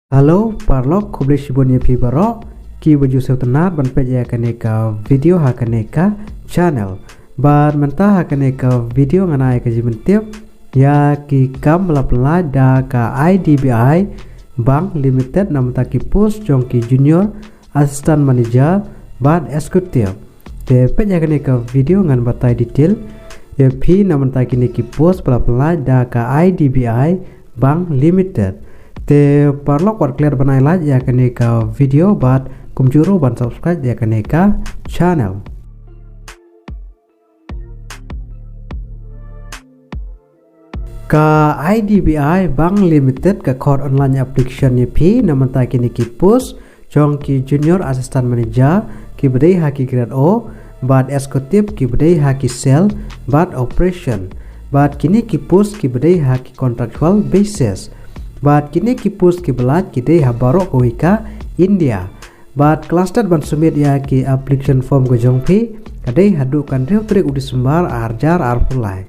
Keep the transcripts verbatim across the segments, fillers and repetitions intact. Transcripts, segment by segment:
Hello paralok, khublei shibun ïa phi baroh kiba ju sngewtynnat ban peit ïa kane ka video ha kane ka channel. Bad mynta ha kane ka video ngan ai ka jingpyntip ïa ki kam ba la pynlait da ka I D B I Bank Limited na bynta ki post jong ki junior assistant manager bad executive. Te peit ïa kane ka video ngan batai detail ïa phi na bynta kine ki post ba la pynlait da ka I D B I Bank Limited. Te paralok wat klet ban ai like ïa kane ka video bad kumjuh ruh ban subscribe ïa kane ka channel. Ka I D B I Bank Limited ka khot online application ïa phi na bynta kine ki post jong ki junior assistant manager kiba dei ha ki grade O bad executive kiba dei ha ki sale bad operation. Bad kine ki post kiba dei ha ki contractual basis. Bad kine ki post kiba lait ki dei ha baroh kawei ka India. Bad ka last date ban submit ïa ki application form ka jong phi ka dei haduh ka hynriew tarik u December arhajar arphew lai.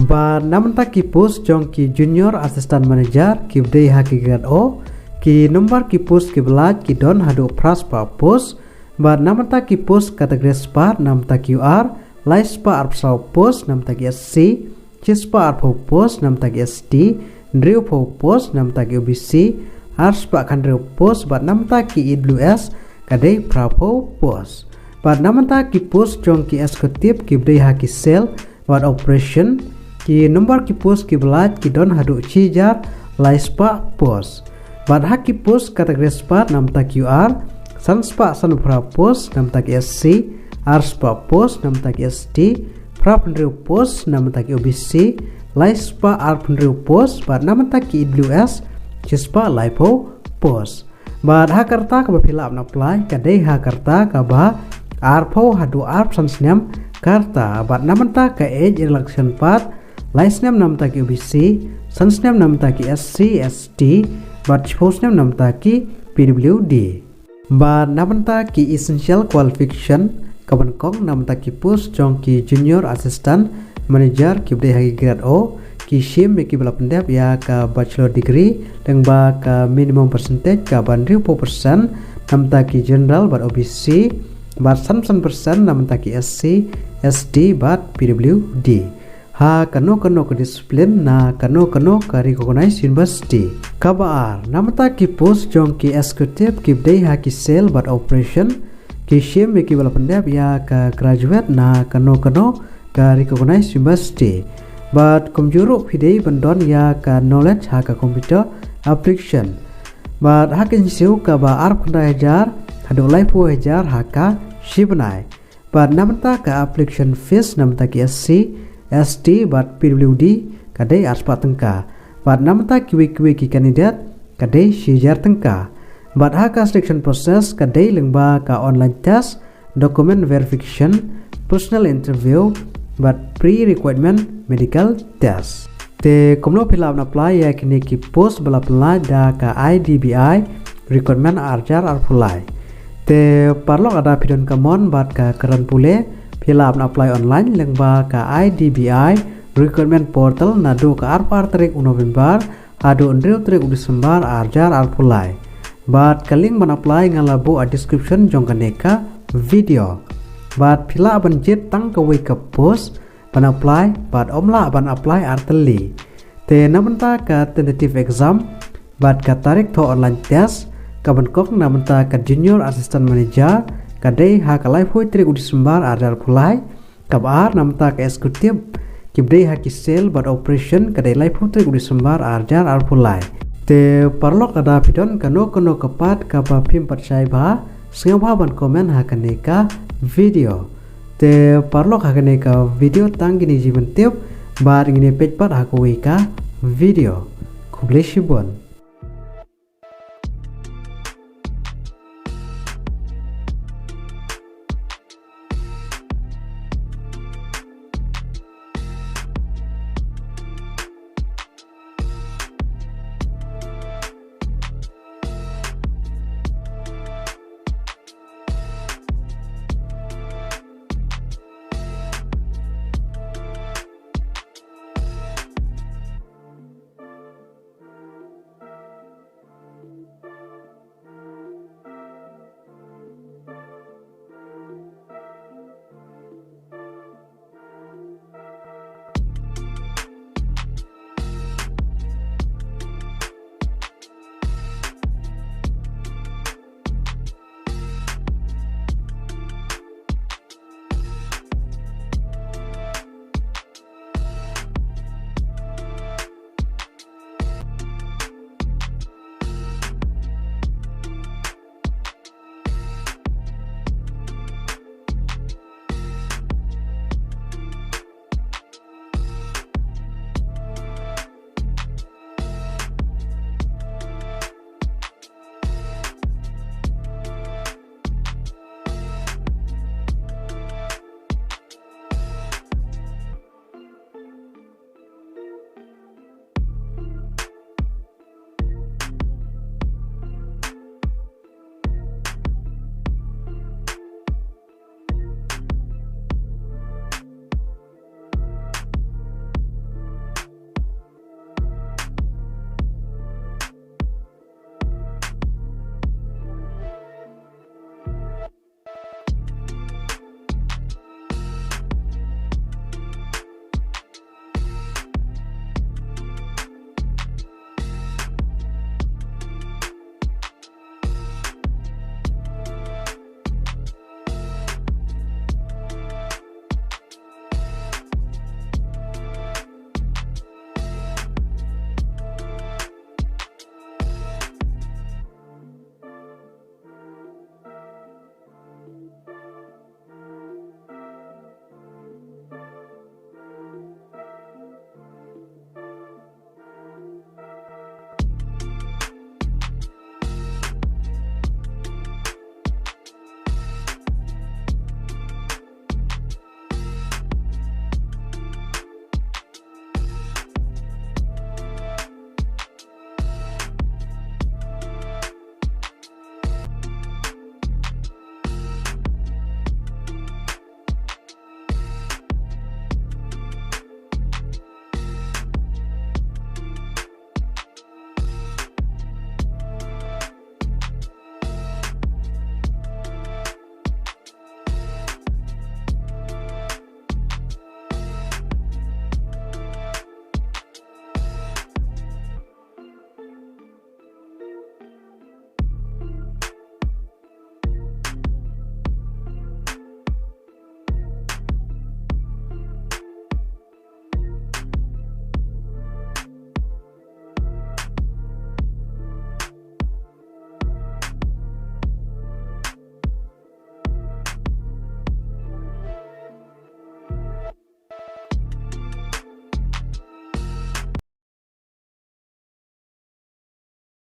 Bad na bynta ki post jong ki junior assistant manager kiba dei ha ki grade O, ki number ki post kiba lait ki don haduh phra spah post. Bad na bynta ki post category spah na bynta ki U R, lai spah arphew saw post na bynta ki S C, shi spah arphew post na bynta ki S T, hynriewphew post na bynta ki O B C, ar spah khathynriew post, bad na bynta ki E W S ka dei phraphew post. Bad na bynta ki post jong ki executive kiba dei ha ki sale bad operation, ki number ki post kiba lait ki don haduh shihajar lai spah post. Bad ha ki post category spah na bynta ki U R, san spah sanphew phra post na bynta ki S C, ar spah post na bynta ki S T, phraphew hynriew post na bynta ki O B C, lai spah arphew hynriew post, bad na bynta ki E W S shi spah laiphew post. Bad ha ka rta kaba phi lah ban apply ka dei ha ka rta kaba arphew haduh arphew san snem ka rta. Bad na bynta ka age relaxation path, lai snem na bynta ki O B C, san snem na bynta ki S C, S T, bad shiphew snem na bynta ki P W D. Bad na bynta ki essential qualification kaba nyngkong na bynta ki post jong ki junior assistant manager kiba dei ha ki grade O, ki shim ïa kiba la pyndep ïa ka bachelor degree lyngba ka minimum percentage kaba hynriewphew percent na bynta ki general bad O B C, bad sanphew san percent na bynta ki S C, S T bad P W D. Ha kano kano ka discipline na kano kano ka recognized university. Kaba ar, na bynta ki post jong ki executive kiba dei ha ki sale bad operation, ki shim ïa kiba la pyndep ïa ka graduate na kano kano ka recognized university. Bad kumjuh ruh phi dei ban don ïa ka knowledge ha ka computer application. Bad ha ka jingsiew kaba arphew khyndai hajar haduh laiphew hajar ha ka shibnai. Bad na bynta ka application fees na bynta ki S C, S T bad P W D ka dei ar spah tyngka. Bad na bynta kiwei kiwei ki candidate ka dei shihajar tyngka. Bad ha ka selection process ka dei lyngba ka online test, document verification, personal interview, bad pre-requirement medical test. Te kumno phi lah ban apply ïa kine ki post ba la pynlait da ka I D B I recruitment arhajar arphew lai. Te paralok lada phi don ka mon bad ka kyrdan pule, phi lah ban apply online lyngba ka I D B I recruitment portal naduh ka arphew ar tarik u November haduh hynriew tarik u December arhajar arphew lai. Bad ka link ban apply nga la buh ha description jong kane ka video. Bad phi lah ban jied tang kawei ka post ban apply bad ym lah ban apply artylli. Te na bynta ka tentative exam bad ka tarik thoh online test kaba nyngkong na bynta ka junior assistant manager ka dei ha ka laiphew tarik u December arhajar arphew lai. Kaba ar na bynta ka executive kiba dei ha ki sale bad operation ka dei laiphew tarik u December arhajar arphew lai. Te paralok lada phi don kano kano ka path kaba phim pat shai bha, sngewbha ban comment ha kane ka video. Te paralok, ha kane ka video tang kine ki jingpyntip, bad ngin ïa peit pat ha kawei ka video. Khublei shibun.